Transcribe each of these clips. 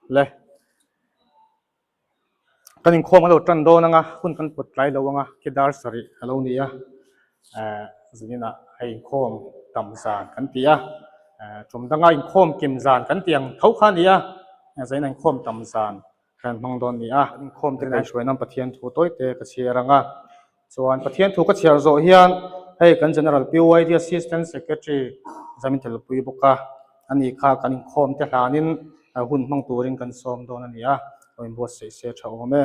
Le. Kan inkhawm a lo tan dawn anga hun kan pawt tlai lo anga khi dar sarih a lo ni a, eh zaninah hei inkhawm tam zan kan ti a, eh tum danga inkhawm kim zan kan ti ang tho kha a ni a, zaninah inkhawm tam zan kan hmang dawn a ni a. Kan inkhawm te kaihhruai nan Pathian thu tawi te ka chhiar ang a, chuan Pathian thu ka chhiar zawh hian hei kan General PYD Assistant Secretary Zamin Thelpui bawk a, ani kha kan inkhawm te hlanin hun hmang turin kan sawm dawn a ni a, lo inbuatsaih se tha awm e,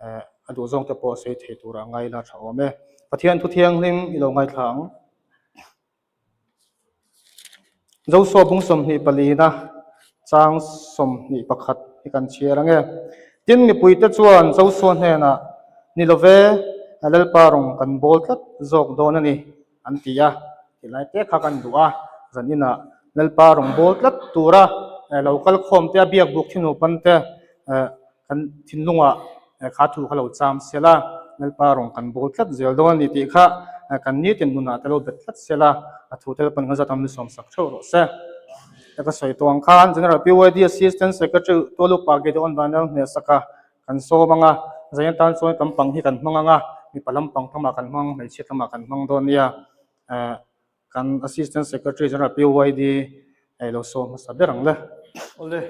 eh a duh zawng te pawh sawi thei turah ngai ila tha awm e. Pathian thu thianghlim i lo ngaithla ang. Joshua bung 24na chang 21 hi kan chhiar ang e. Tin, mipuite chuan Joshua hnenah, Ni lo ve, Lalpa rawng kan bawl tlat zawk dawn a ni, an ti a. Tilai te kha kan duh a, zaninah Lalpa rawng bawl tlat tura lo kal khawm te, a biak buk thi nupan te, Kan thinlungah kha thu kha lo cham sel a, Lalpa rawng kan bawl tlat zel dawn a ni tih kha kan nitin nunah te lo bet tlat sel a, a thu te Lalpa'n kan zat ang lusawm sak theuh rawh se. Heta ka sawi tawh ang khan General PYD Assistant Secretary Tualupa Gideon Vanlal Hmehsaka kan sawm ang a, zain atan chuan kan pang hi kan hmang ang a, mipa lampang tamah kan hmang, hmeichhia tamah kan hmang dawn nia. Kan Assistant Secretary General PYD ei lo sawm hmasa ber ang le. Awle,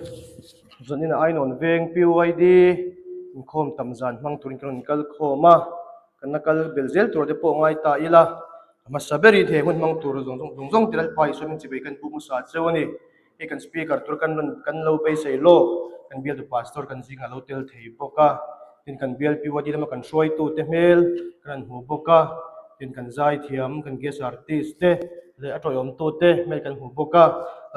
zanin a Ainawn veng PYD inkhawm tam zan hmang turin kan rawn kal khawm a, kan la kal bel zel tur te pawh ngai ta ila, a hmasa berin he hun hmang tur zawng zawng zawng te Lalpa Isua min chibei kan buk hmasa cheu a ni. Hei kan speaker tur kan rawn kan lo beisei lawk, kan bialtu pastor kan zingah lo tel thei bawk a, tin kan bial PYD lama kan hruaitu te hmel kan rawn hmu bawk a, tin kan zaithiam kan guest artist te leh a tawiawmtu te hmel kan hmu bawk a,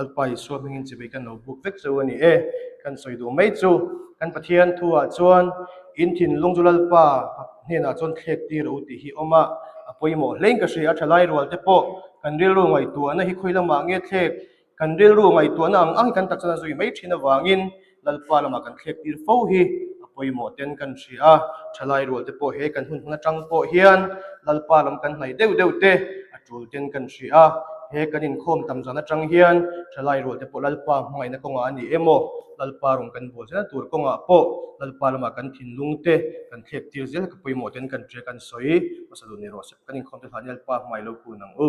Lalpa Isua hmingin chibei kan lo buk vek chu a ni e, kan sawi duh mai chu kan Pathian thuah chuan in thinlung chu Lalpa hnenah chuan thlek tir a u tih hi awm a, a pawimawh hlein ka hria a thalai rual te pawh kan rilru ngaihtuahna hi khawi lamah nge thlek Kan rilru ngaihtuahna ang ang kan takchana zui mai thin avangin Lalpa lamah kan thlek tir fo hi a pawimawh ten kan hria a, thalai rual te pawh he kan hun hman atang pawh hian Lalpa lam kan hnaih deuh deuh te a tul ten kan hria a, he kan inkhawm tam zan atang hian thalai rual te pawh Lalpa hmangaihna kawngah a ni emaw Lalpa rawn kan bual zelna tur kawngah pawh Lalpa lamah kan thinlung te kan thlek tir zel ka pawimawh ten kan hria kan sawi hmasa duh ni rawh se kan inkhawm te hlan hi Lalpa hmai lo kun ang u.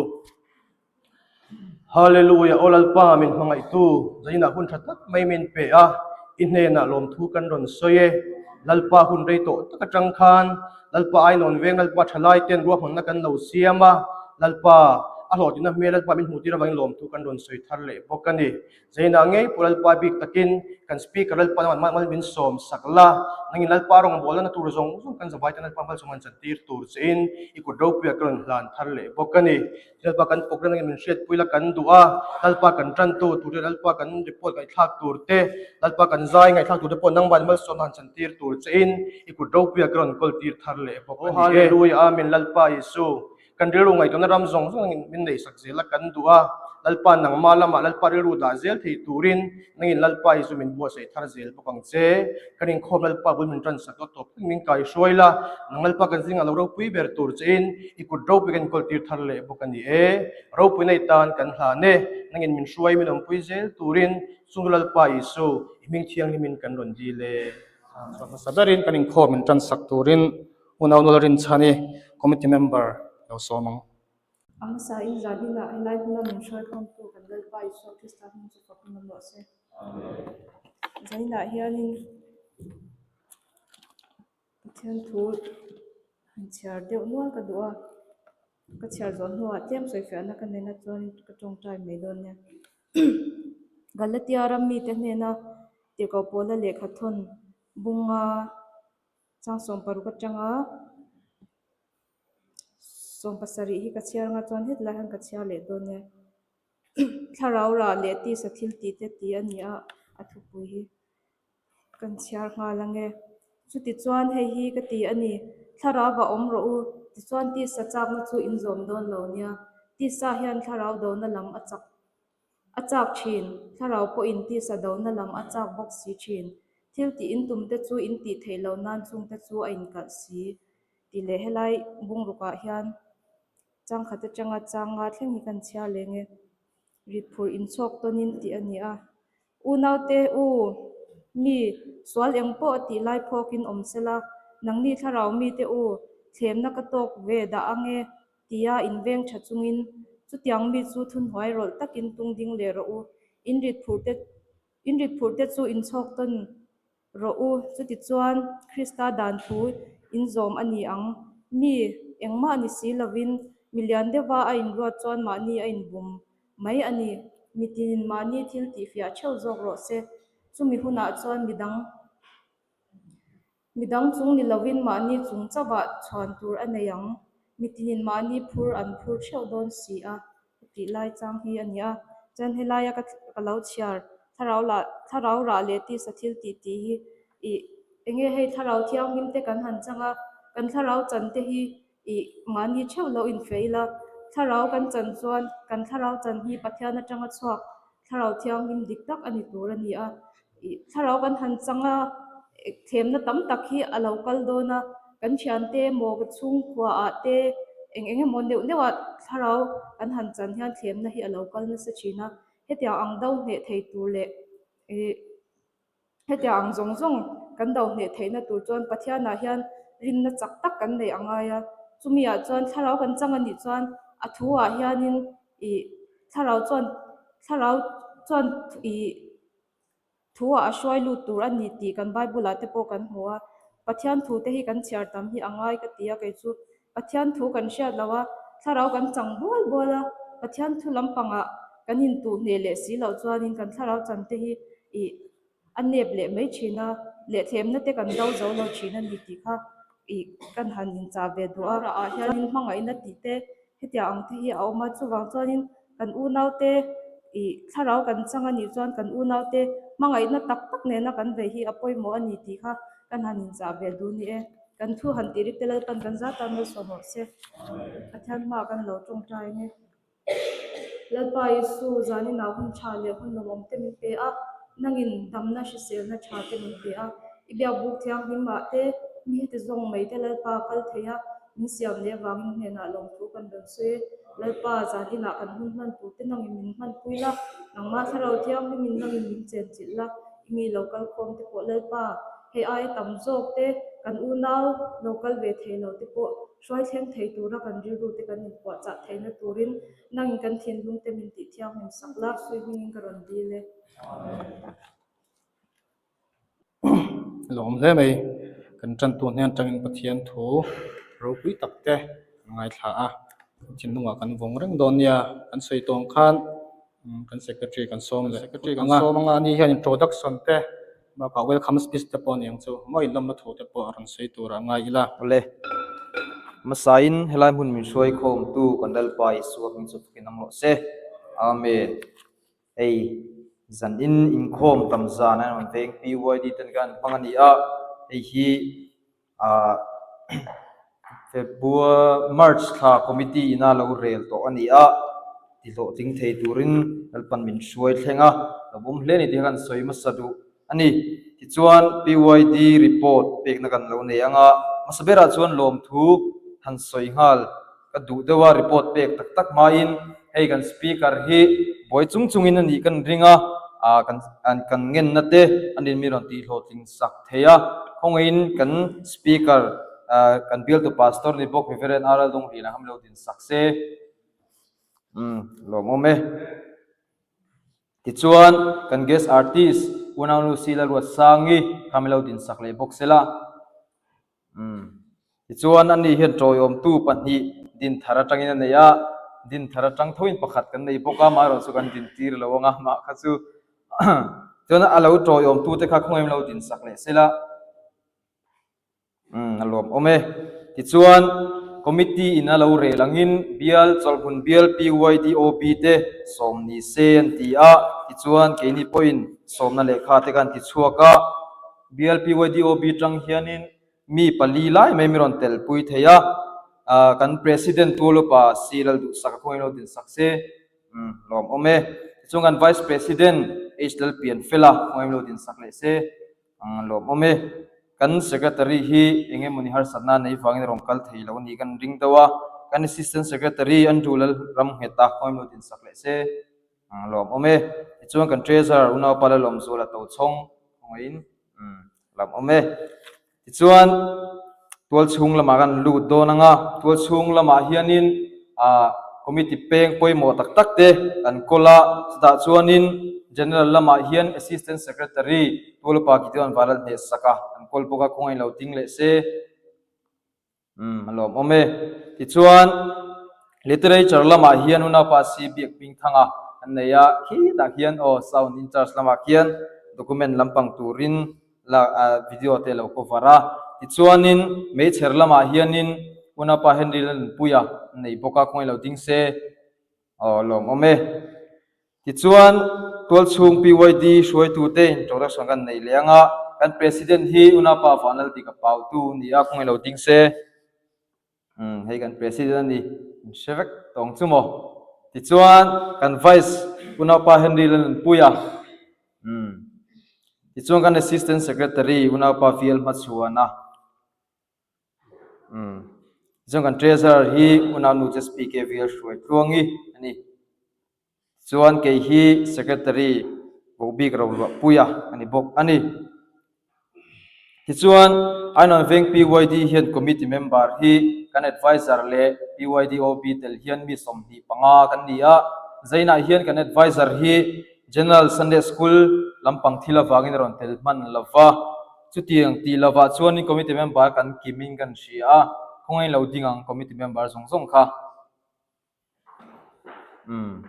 Hallelujah, Aw Lalpa min hmangaihtu, zaninah hun tha tak mai min pe a, i hnenah lawmthu kan rawn sawi e. Lalpa hun rei tawh tak atang khan Lalpa Ainawn veng Lalpa thalai ten ruahmanna kan lo siam a, Lalpa a hlawhtlinna hmel Lalpa min hmuhtir avangin lawmthu kan rawn sawi thar leh bawk a ni. Zainah ngei pawh Lalpa bik takin kan Speaker Lalpa nangman mal min sawm sak la, nangin Lalpa rawngbawlna na tur zawng zawng kan zavai tan Lalpa malsawm han chantir tur chein i kut ropuia ka rawn hlan thar leh bawk a ni. Lalpa kan program nangin min hriatpui la kan duh a, Lalpa kan tantu tur te, Lalpa kan report ngaihthlak tur te, Lalpa kan zai ngaihthlak tur te pawh nangman malsawm han chantir tur chein i kut ropuia ka rawn kawl tir thar leh bawk a ni e. Hallelujah Amen Lalpa Isu. Kan rilru ngaihtuahna ram zawng zawng min neihsak zel a kan duh a, Lalpa nangmah lamah Lalpa rilru dah zel thei turin nangin Lalpa hi chu min buatsaih thar zel bawk ang che. Kan inkhawm Lalpa bul min tansak a tawp thleng min kaihruai la, nang Lalpa kan zingah lo ropui ber tur chein i kut ropui kan inkawl tir thar leh bawk a ni e. Ropui nei tan kan hlan e, nangin min hruai min awmpui zel turin chung Lalpa Isu i hming thianghlimin kan rawn dil e. Hmasa berin kan inkhawm min tansak turin Unau Nula Rinchhani committee member lo sawm ang. A hmasa in zaninah helai hmuna min hruaikhawmtu kan Lalpa Isua Krista hming chu fak in awm rawh se. Zaninah hianin Pathian thu han chhiar deuh nual ka duh a, ka chhiar zawh hnuah tlem sawifiahna ka neihna chuan ka tawngtai mai dawn nia. Galatia ram mite hnena tirhkoh pawla lehkha thawn bunga Chang 16 atanga 17 hi ka chhiar anga chuan hetlai hian ka chhiar leh dawn nia. Thlarau rah leh tisa thil tih te tih a ni a, a thupui hi kan chhiar nghal ang e. Chutichuan hei hi ka ti a ni, thlarau va awm rawh u, tichuan tisa chakna chu in zawm dawn lo nia. Tisa hian thlarau dona lam a chak A chak thin, thlarau pawhin tisa dona lam a chak bawk si thin. Thil tih in tum te chu in tih theih loh nan chung te chu a inkalh si tih leh helai bungrukah hian changkhat atanga changa thleng hi kan chhiar leng e. Ritphurh inchhawk tawnin tih a ni a. Unaute u! Mi, sual eng pawh a tih lai phawkin awm sela, nangni thlarau mite u, thlemna ka tawk ve dah ang e, tia inveng tha chungin chutiang mi chu thunhnuai rawlh takin tung ding leh rawh u. In rit phurhte in rit phurhte chu inchhawk tawn rawh u, chutichuan Krista dan thu in zawm a ni ang. Mi engmah ni si lovin mi lian deuha a inruat chuan mahni a inbum mai a ni. Mitinin mahni thil tihfiah theuh zawk rawh se. Chumi hunah chuan midang Midang chung ni lovin mahni chung chauhah chhuan tur a nei ang. Mitinin mahni phur an phur theuh dawn si a, tih lai chang hi a ni a. Chuan helaia ka ka lo chhiar thlarau lah thlarau rah leh tisa thil tih tih hi ih enge hei thlarau thianghlim te kan han chang a, kan thlarau chan te hi ih mahni theuh lo infe ila thlarau kan chan chuan kan thlarau chan hi Pathian atanga chhuak thlarau thianghlim dik tak a ni tur a ni a. Ih thlarau kan han chang a, thlemna tam tak hi a lo kal dawn a, kan thiante emaw ka chhungkua ah te eng eng emaw neuh neuh ah thlarau kan han chan hian thlemna hi a lo kal nasa thin a, hetiang ang do hneh thei tur leh ih hetiang ang zawng zawng kan do hneh theihna tur chuan Pathianah hian rinna chak tak kan neih a ngai a, chumi ah chuan thlarau kan chang a nih chuan a thu ah hianin ih thlarau chuan thlarau chuan ih. Thuah a hruai lut tur a ni tih kan Bible ah te pawh kan hmu a, Pathian thu te hi kan chhiar tam hi a ngai ka ti a kei chu Pathian thu kan hriat lo a, thlarau kan chang bual bual a, Pathian thu lampangah kan intuh hneh leh si loh chuanin kan thlarau chan te hi ih a nep leh mai thin a, lehthlemna te kan do zo lo thin a ni tih kha ih kan han inchah ve duh a, ah hianin hmangaihna tih te Hetiang ang te hi a awm a, chuvang chuanin kan unaute ih thlarau kan chang a nih chuan kan unaute hmangaihna tak tak nena kan vei hi a pawimawh a ni tih kha kan han inchah ve duh ni e. Kan thu han tih rik te Lalpan kan zat tan malsawm rawh se. Pathian hmaah kan lo tawngtai ang e. Lalpa Isu zaninah hun tha leh hun lawmawm te min pe a, nangin damna hriselna tha te min pe a, i biakbuk thianghlim ah te mi heti zawng mai te Lalpa kal thei a, Min siam leh avangin hnenah lawmthu kan rawn sawi e. Lalpa, zan inah kan hun hman tur te nangin min hmanpui la, nangmah thlarau thianghlimin nangin min chenchilh la, i mi lo kal khawm te pawh Lalpa, hei aia tam zawk te, kan unau lo kal ve thei lo te pawh hruai thleng thei tura kan rilru te kan inpuahchah theihna turin nangin kan thinlung te min tih thianghlim sak la, sui hmingin ka rawn dil e. Lawm hle mai. Kan tantu hnen atangin Pathian thu ropui tak te kan ngaithla a, kan thinlungah kan vawng reng dawn nia. Kan sawi tawng khan kan secretary kan sawm leh secretary kan sawm anga ani hian introduction te bakah welcome speech te pawh a ni ang chu maw inlawmna thu te pawh a rawn sawi tur a ngai ila. Awle, hmasain helai hmun min hruai khawmtu kan Lalpa Isua hming chu fakin awm rawh se. Amen. Hei zan in inkhawm tam zan a rawn veng PYD ten khan an hmang a ni a, hei hi ah February March thla committee ina lo rel tawh a ni a, ti hlawhtling thei turin Lalpan min hruai thleng a, lo bawm hle a ni tih kha kan sawi hmasa duh a ni. Tichuan PYD report pekna kan lo nei ang a, hmasa berah chuan lawmthu han sawi nghal Ka duh deuh a report pek tak tak hmain hei kan speaker hi buai chung chungin a nih kan ring a, ah kan kan ngenna te a nin mi rawn tih hlawhtling sak thei a, khawngaihin kan speaker ah kan bialtu pastor ni bawk Reverend R L Dawnghlina kha min lo din sak se umm lawmawm e. Tichuan kan guest artist Unaunu Sila Ruatsangi kha min lo din sak leh bawk sela. Umm. Tichuan ani hian tawiawmtu pahnih Dinthar atangin a nei a, Dinthar atang thoin pakhat kan nei bawk a, amaherawhchu kan dintir lo ang a, mah kha chu chuan a lo tawiawmtute kha khawngaih lo dinsak leh sela. Umm a lawmawm e. Tichuan committee in a lo rel angin bial chawlhhmun bial PYDOB te sawm ni se an ti a, tichuan keini pawhin sawmna lehkha te kha an ti chhuak a. Bial PYDOB tang hianin mi pali lai mai mi rawn telpui thei a, kan President tu lupa C Lalduhsak a khawngaih lo dinsak se, umm lawmawm e. Tichuan kan Vice President H Lalpianfela khawngaih lo dinsak leh se, umm lawmawm e. Kan Secretary hi eng emawni harsatna nei vangin a rawn kal thei lo a nih kan ring deuh a, kan Assistant Secretary Andrew Lalramngheta khawngaih lo dinsak leh se. Lawmawm e. Tichuan kan Treasurer unaupa Lalawmzuala Tochhawng. Khawngaihin umm lam awm e. Tichuan tual chhung lamah kan lut dawn ang a, tual chhung lamah hianin ah committee peng pawimawh tak tak te kan kawl a, chutah chuanin general lamah hian assistant secretary Tualupa Gideon Vanlal hnehsak a an kawl bawk a, khawngaih lo ding leh se. Umm a lawm awm e. Tichuan literature lamah hian unaupa si biak hming thanga an nei a, khitah khian aw sound in charge lamah khian document lampang turin la video te a lo cover a. Tichuanin meichher lamah hianin unaupa Henry Lalnunpuia an nei bawk a, khawngaih lo ding se. Aw lawm awm e. Tichuan tualchhung PYD hruaitute introduction kan nei leh ang a, kan President hi Unapa Vanlaldik a pautu ni a, khawngaih lo ding se. Umm hei kan President a ni, in hre vek tawng chu maw. Tichuan kan Vice Unapa Henry Lalnunpuia, umm tichuan kan Assistant Secretary Unapa VL Hmachhuana, Umm chuan kan treasurer hi unau Jespi KVL hruai tluangi a ni. Chuan kei hi secretary vohbik roluah puia a ni bawk a ni. Tichuan Ainawn Veng PYD hian committee member hi kan adviser leh PYD OB tel hian mi 25 kan ni a. Zainah hian kan adviser hi General Sunday School lampang thil avangin a rawn tel hman lova. Chutiang tih lovah chuanin committee member kan kimin kan hria a, khawngaih lo ding ang committee member zawng zawng kha. Umm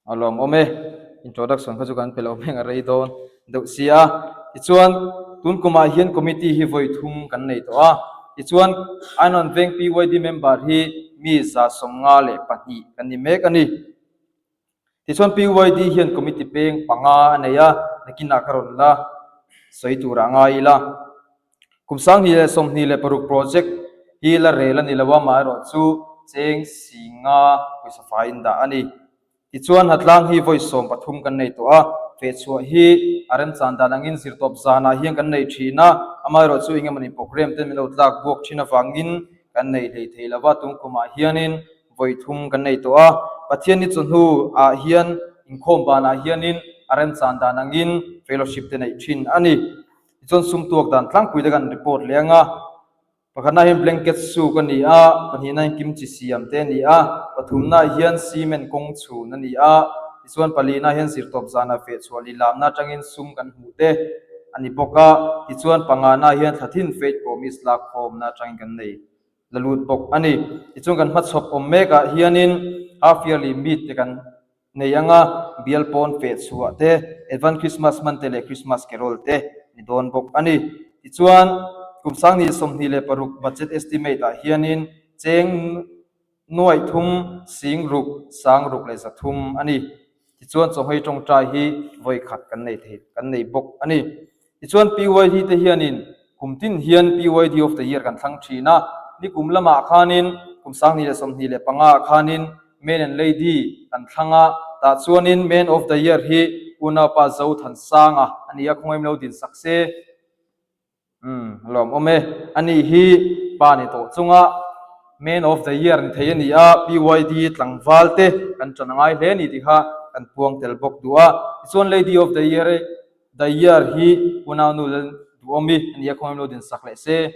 a lawm awm e, introduction kha chu kan pe lo hmeng a rei dawn deuh si a. Tichuan tun kumah hian committee hi vawi thum kan nei tawh a, tichuan Ainawn Veng PYD member hi mi 152 kan ni mek a ni. Tichuan PYD hian committee peng panga a nei a, nakinah ka rawn la sawi tur ah ngai ila. Kum 2026 project hi la rel a ni lo a, amaherawh chu cheng si nga pawisa faiin dah a ni. Tichuan Hatlang hi vawi 13 kan nei tawh a, fehchhuah hi a remchan dan angin zirtawp zanah hian kan nei thin a, amaherawh chu engemawni programme ten min lo tlak buak thin avangin kan nei hlei thei lo va, tun kumah hianin vawi thum kan nei tawh a, Pathian ni chawhnu ah hian inkhawm banah hianin a remchan dan angin fellowship te neih thin a ni. Tichuan sum tuak dan tlangpui te kan report leh ang a, pakhatna hian blanket suk a ni a, pahnihna hian kimchi siam te a ni a, pathumna hian cement kawng chhun a ni a, tichuan palina hian zirtawp zana fehchhuah lilamna atangin sum kan hmuh te a ni bawk a, tichuan pangana hian thlathin faith promise lakkhawmna atangin kan nei. la lut bawk a ni. Tichuan kan hmachhawp awm mekah hianin half yearly meet te kan nei ang a, bial pawn feh chhuah te, Advent Christmas hman te leh Christmas carol te ni dawn bawk a ni. Tichuan kum 2026 budget estimate ah hianin cheng nuaih thum, sing ruk, sang ruk leh 300 a ni. Tichuan chawhmei tawngtai hi vawi khat kan nei thei kan nei bawk a ni. Tichuan PYD te hianin kum tin hian PYD of the year kan thlang thin a, nikum lamah khanin kum 2025 ah khanin Man and Lady kan thlang a, tah chuanin Man of the year hi unaupa Zothansanga a ni a, khawngaih lo din sak se. Umm lawm awm e. Ani hi pa ni tawh chunga Man of the Year ni thei a ni a, PYD tlangval te kan tan a ngai hle a ni tih kha kan puang tel bawk duh a. Tichuan Lady of the Year the Year hi unaunu lal duhawmi a ni a, khawngaih lo din sak leh se.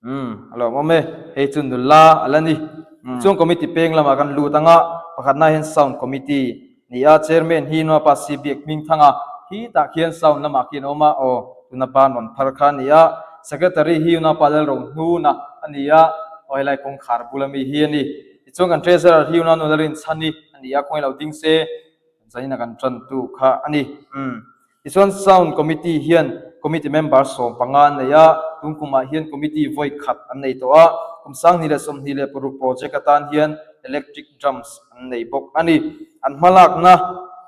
Umm a lawm awm e, hei chu nula a la ni. Tichuan committee peng lamah kan lut ang a, pakhatna hian sound committee ni a, chairman hi Nuapa Si Biak Hmingthanga hi tah khian sound lamah khian a awm a, aw tuna ban rawn phar kha a ni a, secretary hi Unaupa Lalrohnuna a ni a, aw helai kawngkhar bula mi hi a ni. Tichuan kan treasurer hi Unau Nula Rinchhani a ni a, khawngaih lo ding se, zaina kan tantu kha a ni. Umm. Tichuan Sound Committee hian Committee member 15 an nei a, tun kumah hian Committee vawi khat an nei tawh a, kum 2026 project atan hian electric drums an nei bawk a ni. An hmalakna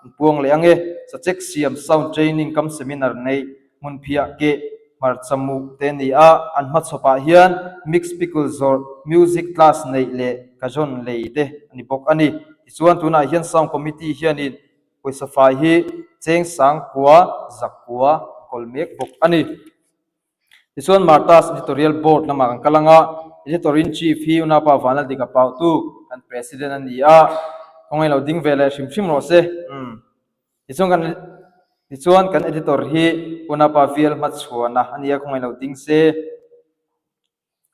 an puang leh ang e, Sachek siam Sound Training kam seminar neih hmunphiah keh hmarcha muh te a ni a, an hmachhawpah hian mix pickle zawrh, music class neih leh kajon lei te a ni bawk a ni. Tichuan tunah hian Sound Committee hianin Pawisa fai hi cheng sangkua zakua kawl mek bawk a ni. Tichuan Martas Editorial Board lamah kan kal ang a, Editor in Chief hi Unaupa Vanlaldik a pautu kan President a ni a, khawngaih lo ding ve leh hrim hrim rawh se. Umm. Tichuan kan. Tichuan kan editor hi Unapa Vial hmachhuana a nia khawngaih lo ding se.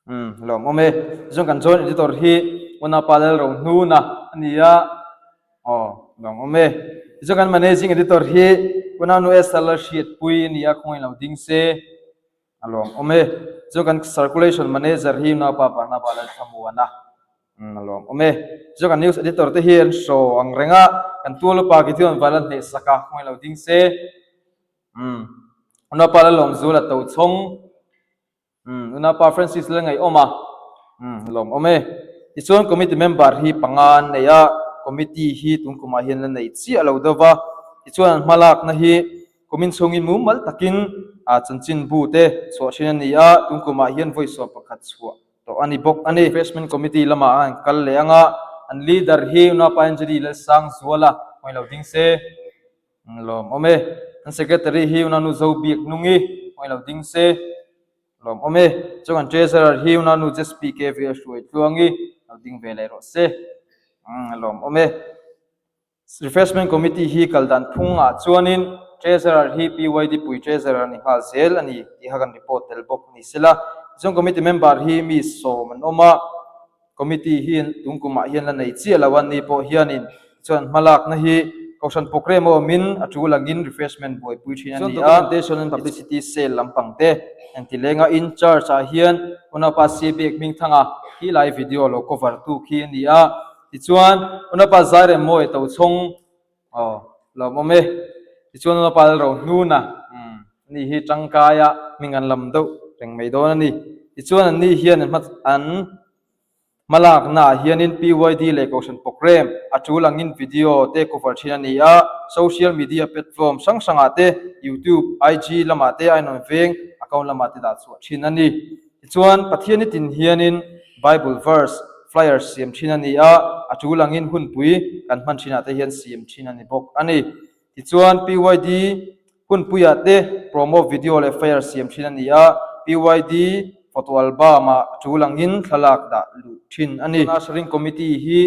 Umm lawmawm e. Tichuan kan joint editor hi Unapa Lalrohnuna a nia. Aw lawmawm e. Tichuan kan managing editor hi Unanu Esther Lalhriatpui a nia khawngaih lo ding se. A lawmawm e. Tichuan kan circulation manager hi Unapa Barnaba Lalthlamuana. Umm a lawmawm e. Tichuan kan news editor te hi an hraw ang reng a, kan tual upa Gideon Val a hneh sak a, khawngaih lo ding se. Umm Unapa Lalawmzul a to chhawng. Umm Unapa Francis la ngaihawm a, umm lawmawm e. Tichuan committee member hi panga an nei a, committee hi tun kumah hian la nei chiah lo deuh va, tichuan an hmalakna hi kumin chhungin mumal takin ah chanchinbu te chhuah thin a ni a, tun kumah hian vawi sawm pakhat chhuah tawh a ni bawk a ni. Refreshment committee lamah an kal leh ang a, an leader hi Unapa Anjali Lalsangzuala hmai lo ding se. Lawmawm e. An secretary hi Unanu Zobiak Nungi hmai lo ding se. Lawmawm e. Chuan an treasurer hi Unanu Jespi KV a hruai tluangi lo ding ve leh rawh se. Lawmawm e. Refreshment committee hi kal dan phungah chuanin treasurer hi PYD pui treasurer ni nghal zel a ni tih kha kan report tel bawk ni sela. Tichuan committee member hi mi sawm an awm a. Committee hi tun kumah hian la nei chiah lo a ni pawh hianin chuan hmalakna hi Kohhran programme a awmin a tul angin refreshment buaipui thin a ni a. Documentation and Publicity Cell lampang te engti lenga in charge ah hian Unapa Siabiak Hmingthanga hi lai video lo cover tu khi a ni a. Tichuan Unapa Zairemmawi Tochhawng aw lawmawm e. Tichuan Unapa Lalrohnuna umm ani hi tangkaia hming an lam deuh reng mai dawn a ni. Tichuan anni hian an hmalaknaah hianin PYD leh Kohhran Programme a tul angin video te cover thin a ni a, social media platform hrang hrangah te, YouTube, IG lamah te a inrawn veng account lamah te dah chhuah thin a ni. Tichuan Pathian nitin hianin Bible verse, flyer siam thin a ni a, a tul angin hunpui kan hman thinah te hian siam thin a ni bawk a ni. Tichuan PYD hunpuiah te promo video leh flyer siam thin a ni a, PYD photo album ah tul angin thlalak dah luh thin a ni. Ushering Committee hi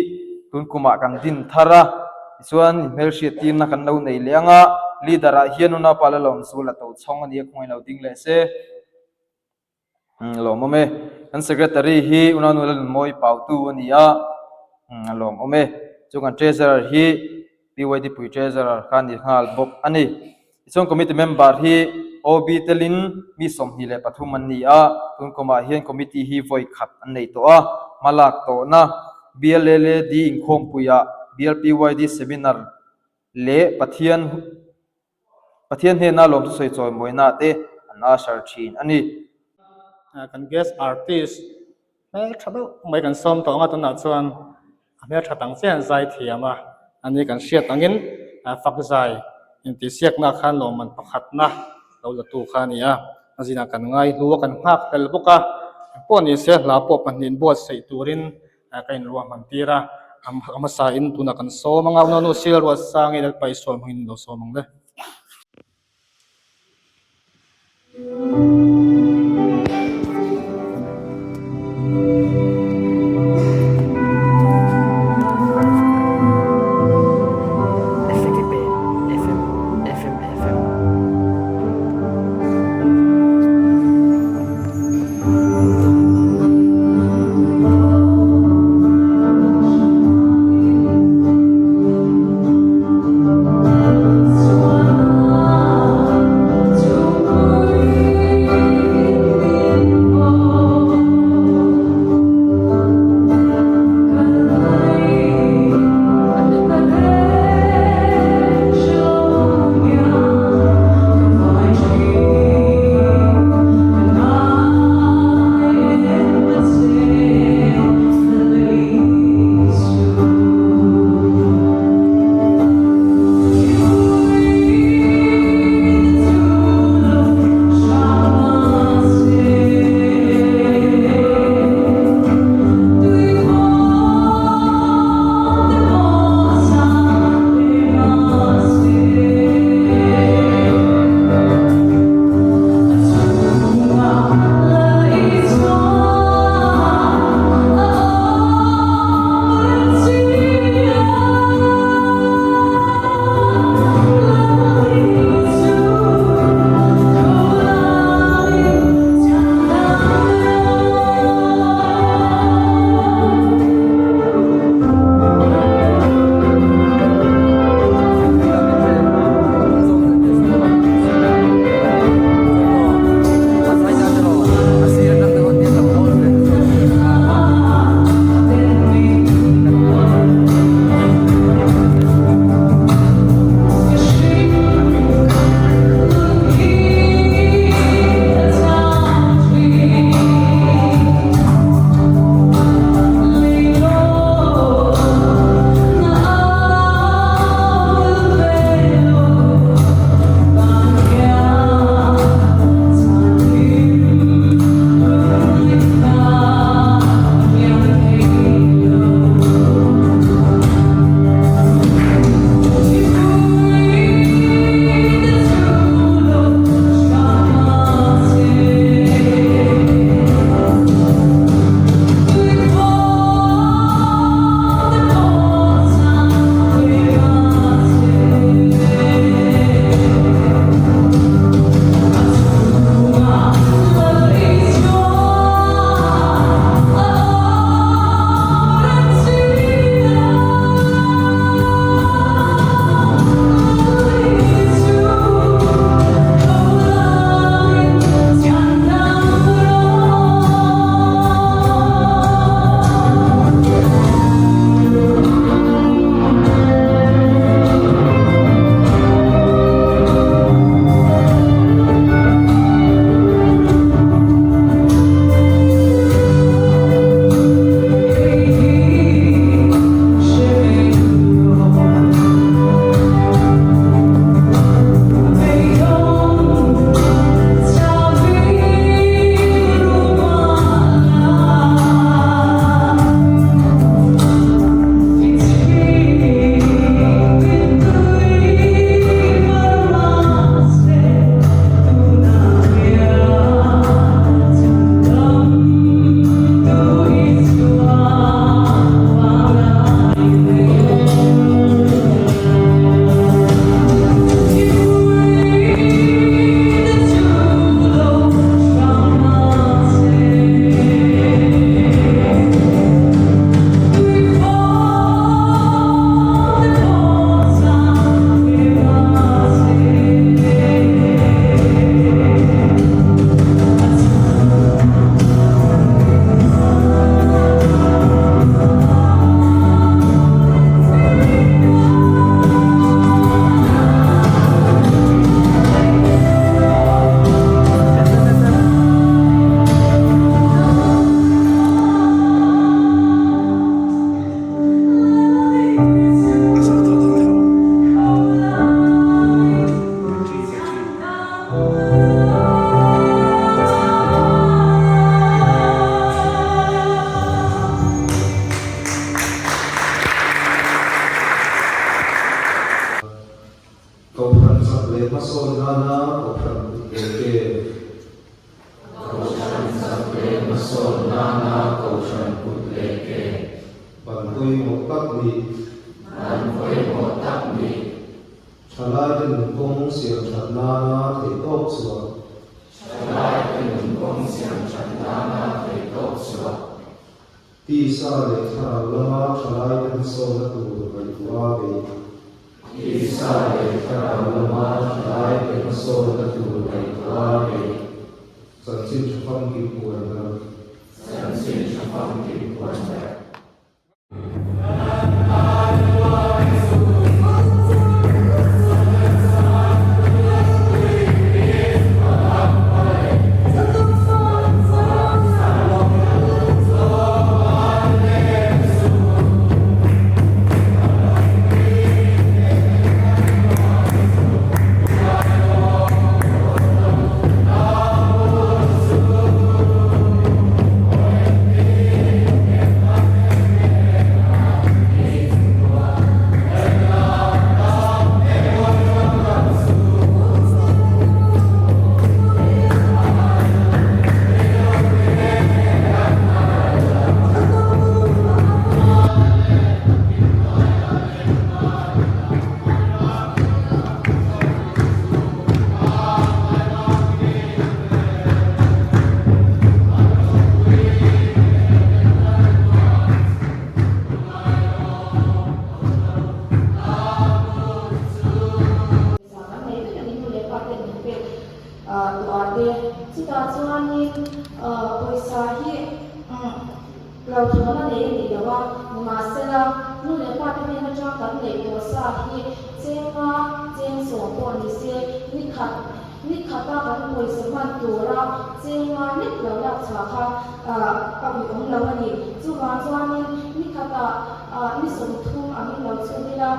tun kumah kan din thar a, tichuan inhmelhriat tirna kan lo nei leh ang a, leader ah hian Unaupa Lalawmzul a to chhawng a ni a, khawngaih lo ding leh se. Lawmawm e. Kan secretary hi Unau Nula Nunmawi Pautu a ni a, a lawmawm e. Chu kan treasurer hi PYD pui treasurer kha a ni nghal bawk a ni. Tichuan committee member hi OB telin mi 23 an ni a, tun kumah hian committee hi vawi khat an nei tawh a, hmalak tawhna BLLAD inkhawmpuiah BLPYD seminar leh Pathian Pathian hnena lawm chu sawi chawi mawina te an usher thin a ni. Kan guest artist hmeltha deuh mai kan sawm tawh ang a tunah chuan a hmeltha tang chiah an zai thiam a, ani kan hriat angin fak zai intihsiakna khan lawmman pakhatna lo la tu kha a ni a, a zinah kan ngai hlu a kan nghak tel bawk a, engpawh ni se hla pawh pahnih buatsaih turin ka inruahman tir a, a hmasa in tunah kan sawm ang a, unau nu Sil Ruatsang i Lalpa i sual hmangin lo sawm ang le. tak ni. Hman pawimawh tak ni. Thalaite nun kawng siam that nana theihtawp chhuah. Thalaite nun kawng siam that nana theihtawp chhuah. Tisa leh thlarau lama thalaite hmasawnna tur ngaihtuah a beih. Tisa leh thlarau lama thalaite hmasawnna tur ngaihtuah a beih. Chanchin tha famkim puan darh. Chanchin tha famkim puan darh. Kan nei vek a ni nu leh pa ten min pek tawh ah te chutah chuanin pawisa hi hlauhthawn a nei a nih lo a nimahsela nu leh pa te hnen atang kan neih tawh sa hi chenga cheng sawm pawh ni se ni khat Ni khata kan pawisa hman tura chenga lek lo lak chhuah kha a ui awm lo a ni. Chuvang chuanin ni khatah ni 30 angin lo chhun ila,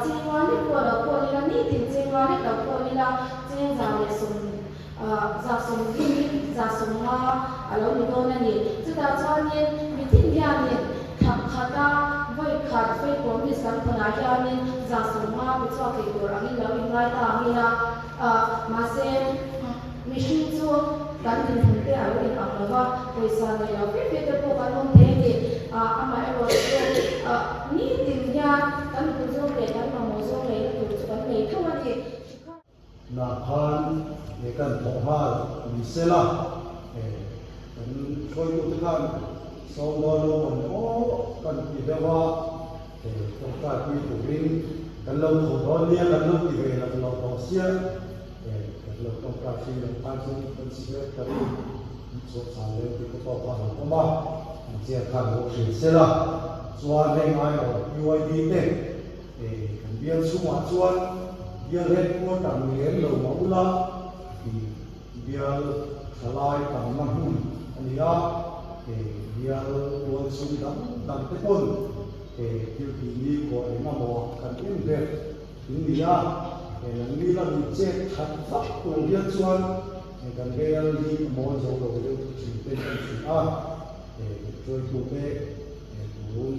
chenga lek pawh lo khawl ila, nitin chenga lek lo khawl ila, cheng za leh sawm za sawmthumin za 50 a lo ni dawn a ni. Chutah chuanin mithin hianin thla khata vawi khat fei promise kan khawnah hianin za 50 pe chhuak thei tur angin lo inngai ta ang ila. Mahse, mihring chu kan dinhmun te a lo inang lo va, pawisa nei lo fe fe te pawh kan awm thei a ni. Amaherawh chu nitin hian kan duh zawng leh kan mamawh zawng neihna tur chu kan nei tho a ni. Nah khan he kan thawh nghal ni sela, kan hruaitute khan sawm dawn lo maw ni aw kan ti deuh a. Tawngtai pui turin kan lo tho dawn nia, kan lo ti ve lo lo tawh sia, kan lo tawngtai pui loh khan chuan kan secretary an chhuah chhan lem tih te pawh kha an awm a, an chiar khan lo hrilh sel a, chuan heng aiawh UID te kan bial chhungah chuan bial headquarter ni lem lo mah ula bial thalai tamna hmun a ni a, bial tual chhung dang dang te pawn thil tih ni khawh eng emaw kan en ber in ni a, nangni lamin chet that vak tur hian chuan kan bial hi a mawi zo lo deuh thin te kan hria a, kan hruaitute tun.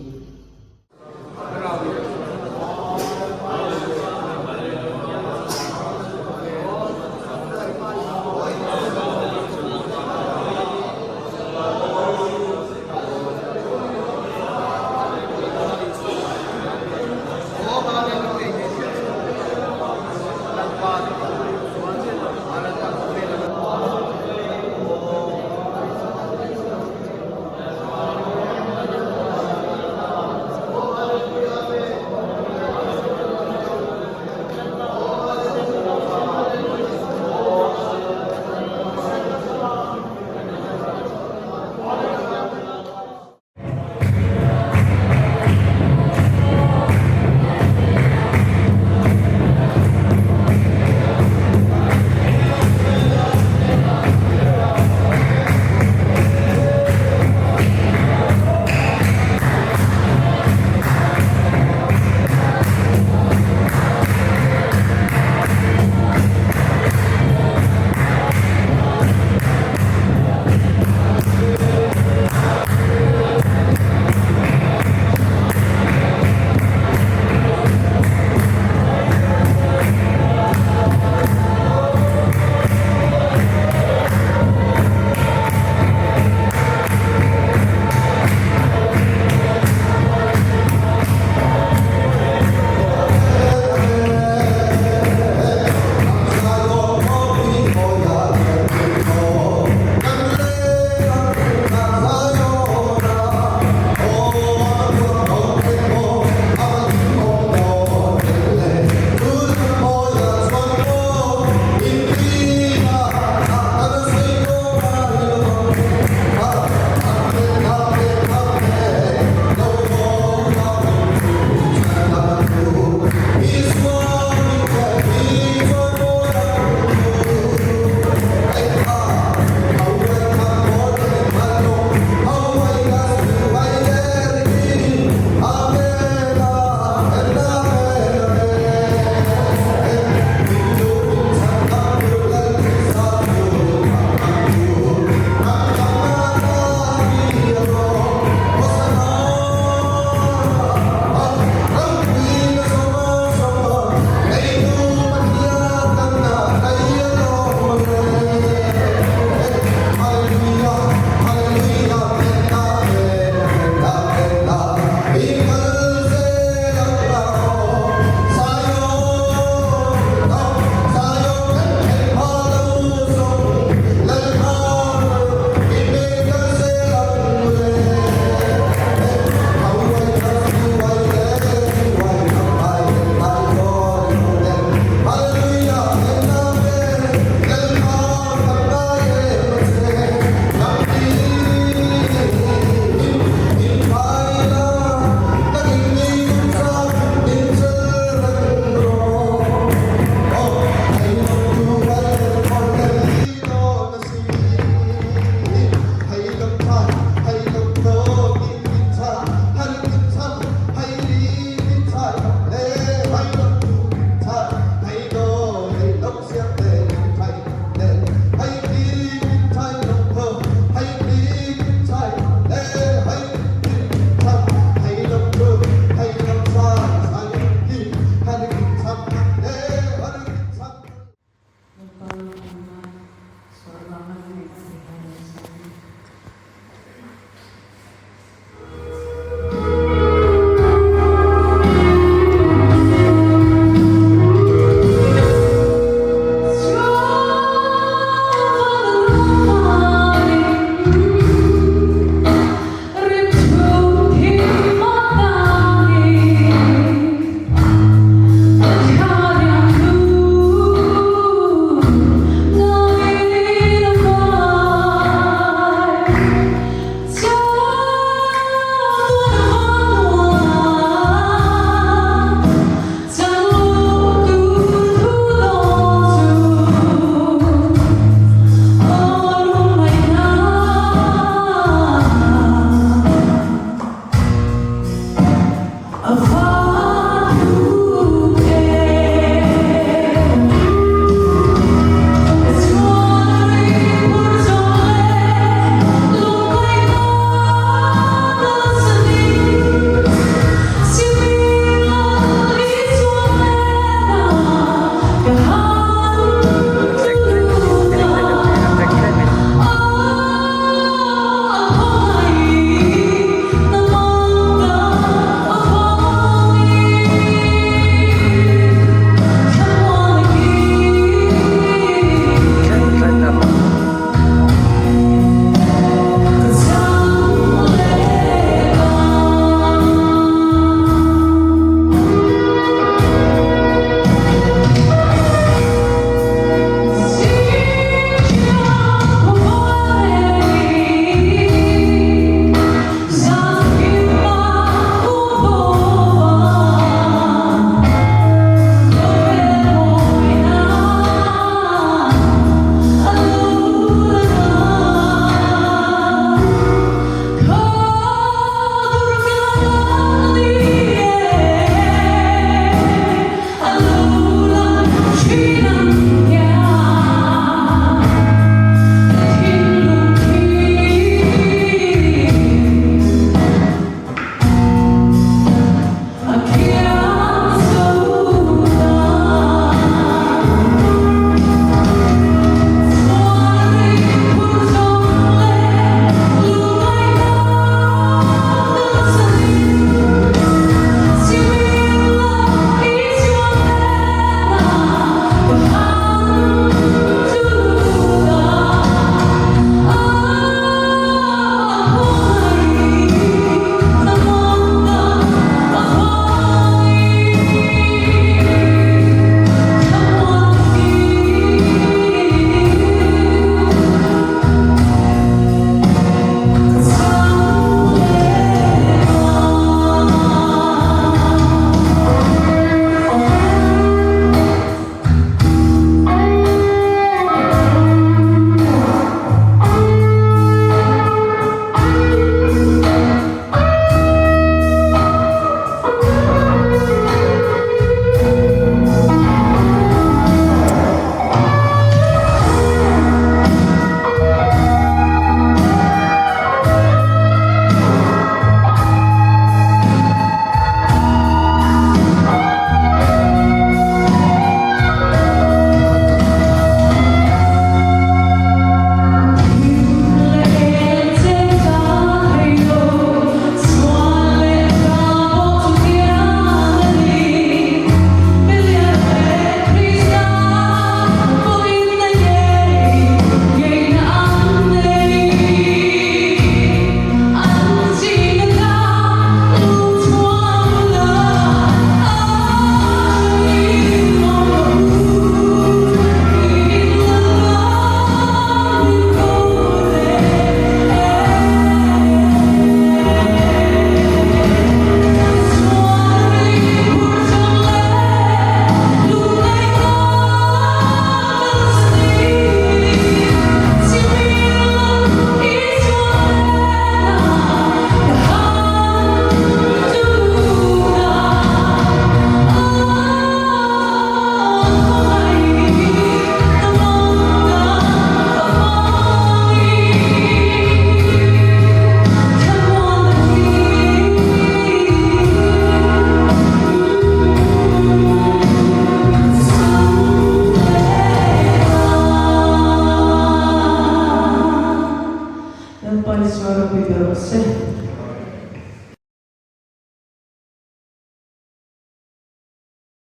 Lalpa Isua ropui ber rawh se.